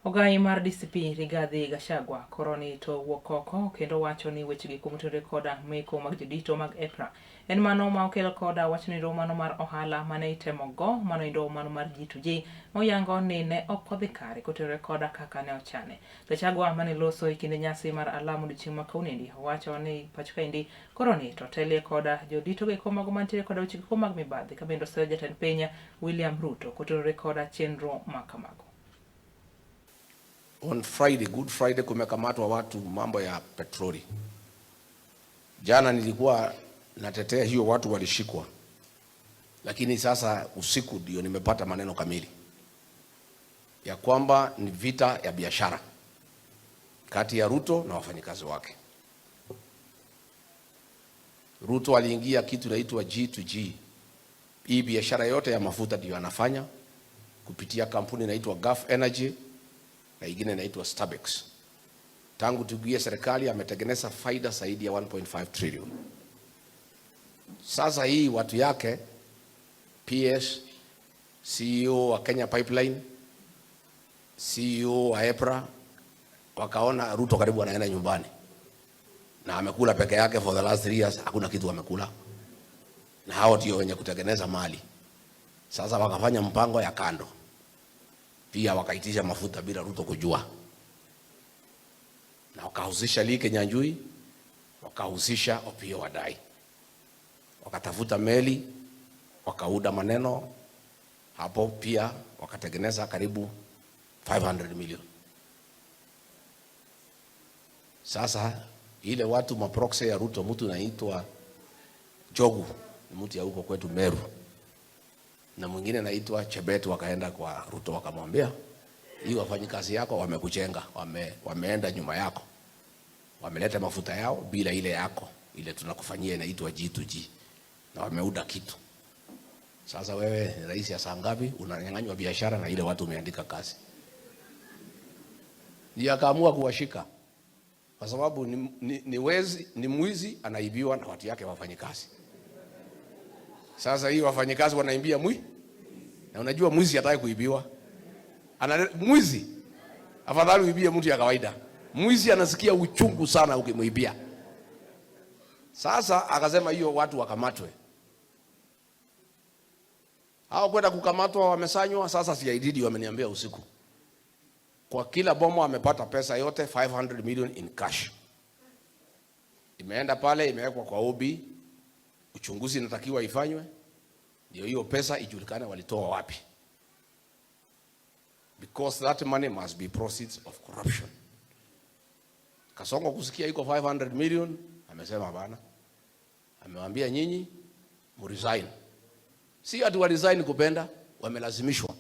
Ogai mar DCP Rigathi Gachagua koro ni to wuok oko kendo wacho ni wechegi kumotenore koda meko mag jodito mag EPRA en mano ma okel koda wachnendo mano mar ohala mane itemo go mano endo mano mar G2G moyango ni ne ok odhi kare kotenore koda kaka ne ochane. Gachagua mane loso e kinde nyasi mar alam odiochieng' ma kawuonoendi owacho ni pacho kaendi koro ni to telie koda jodito go mago mantiere koda weche go mag mibadhi ka bende oseyo jatend piny William Ruto kotenore koda chenro ma kamago. On Friday, Good Friday, kumekamatwa watu mambo ya petroli. Jana nilikuwa natetea hiyo, watu walishikwa, lakini sasa usiku ndio nimepata maneno kamili ya kwamba ni vita ya biashara kati ya Ruto na wafanyikazi wake. Ruto aliingia kitu inaitwa G2G. Hii biashara yote ya mafuta ndio anafanya kupitia kampuni inaitwa Gulf Energy na ingine inaitwa Stabex. Tangu tuingie serikali ametengeneza faida zaidi ya 1.5 trillion. Sasa hii watu yake PS, CEO wa Kenya Pipeline, CEO wa EPRA wakaona Ruto karibu anaenda nyumbani na amekula peke yake for the last 3 years, hakuna kitu amekula, na hao ndio wenye kutengeneza mali. Sasa wakafanya mpango ya kando, pia wakaitisha mafuta bila Ruto kujua, na wakahusisha Lee Kinyanjui, wakahusisha Opiyo Wandayi, wakatafuta meli, wakaunda maneno hapo, pia wakatengeneza karibu 500 million. Sasa ile watu maproxy ya Ruto, mtu naitwa Jogu, ni mtu ya huko kwetu Meru, na mwingine naitwa Chebet, wakaenda kwa Ruto wakamwambia, hii wafanyikazi yako wamekuchenga, wameenda nyuma yako, wameleta mafuta yao bila ile yako ile tunakufanyia inaitwa G2G, na wameuda kitu. Sasa wewe rais ya saa ngapi unanyang'anywa biashara na ile watu umeandika kazi? Ndiye akaamua kuwashika kwa sababu ni wezi, ni mwizi anaibiwa na watu yake wafanyikazi. Sasa hii wafanyikazi wanaibia mwi, na unajua mwizi hataki kuibiwa. Ana mwizi afadhali uibie mtu ya kawaida. Mwizi anasikia uchungu sana ukimuibia. Sasa akasema hiyo watu wakamatwe. Hao kwenda kukamatwa wamesanywa. Sasa CID wameniambia usiku, kwa kila bomo amepata pesa yote 500 million in cash. Imeenda pale imewekwa kwa OB, uchunguzi inatakiwa ifanywe, ndio hiyo pesa ijulikane walitoa wapi, because that money must be proceeds of corruption. Kasongo kusikia iko 500 million, amesema bana, amewambia nyinyi muresign. Si ati wa resign kupenda, wamelazimishwa.